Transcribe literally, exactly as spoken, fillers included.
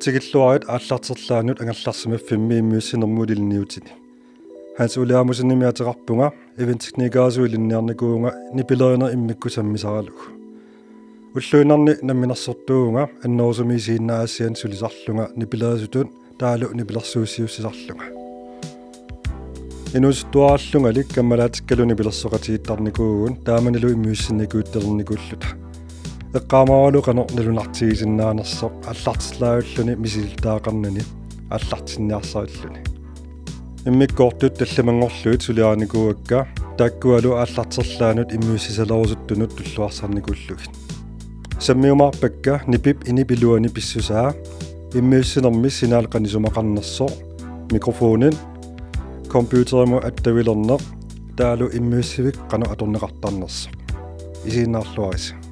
Tikilluarit aallarterlaannut angerlarsimaffimmi immiussinermut ilinniutini. Hans Ole Amossenimik ateqarpunga, eventteknikerisui ilinniarnikuuvunga nipilerineq immikkut sammisaralugu. Ulluinnarni namminersortuuvunga annerusumik isiginnaagassianik sulisarlunga nipilerisutut taavalu nipilersuussiussisarlunga. Inuusuttuarallungali kammalaatikkalu nipilersoqatigiittarnikuuvugut taamanilu immiussinnikuuttalernikuulluta. Eqqaamavaralu qanoq nalunartigisinnaanersoq aallarterlaajulluni misilittagaqarnani aallartinniarsarilluni. Immikkoortut tallimanngorlugit suliarinikuuakka taakkualu aallarterlaannut immiussisaleerusuttunut tulluarsarnikuullugit. Sammiumaarpakka nipip inip iluani pissusaa, immiussinermi signal qanoq isumaqarnersoq, mikrofonit, computerimut attavilerneq, taavalu immiussivik qanoq atorneqartarnersoq. Isiginnaarluarisi.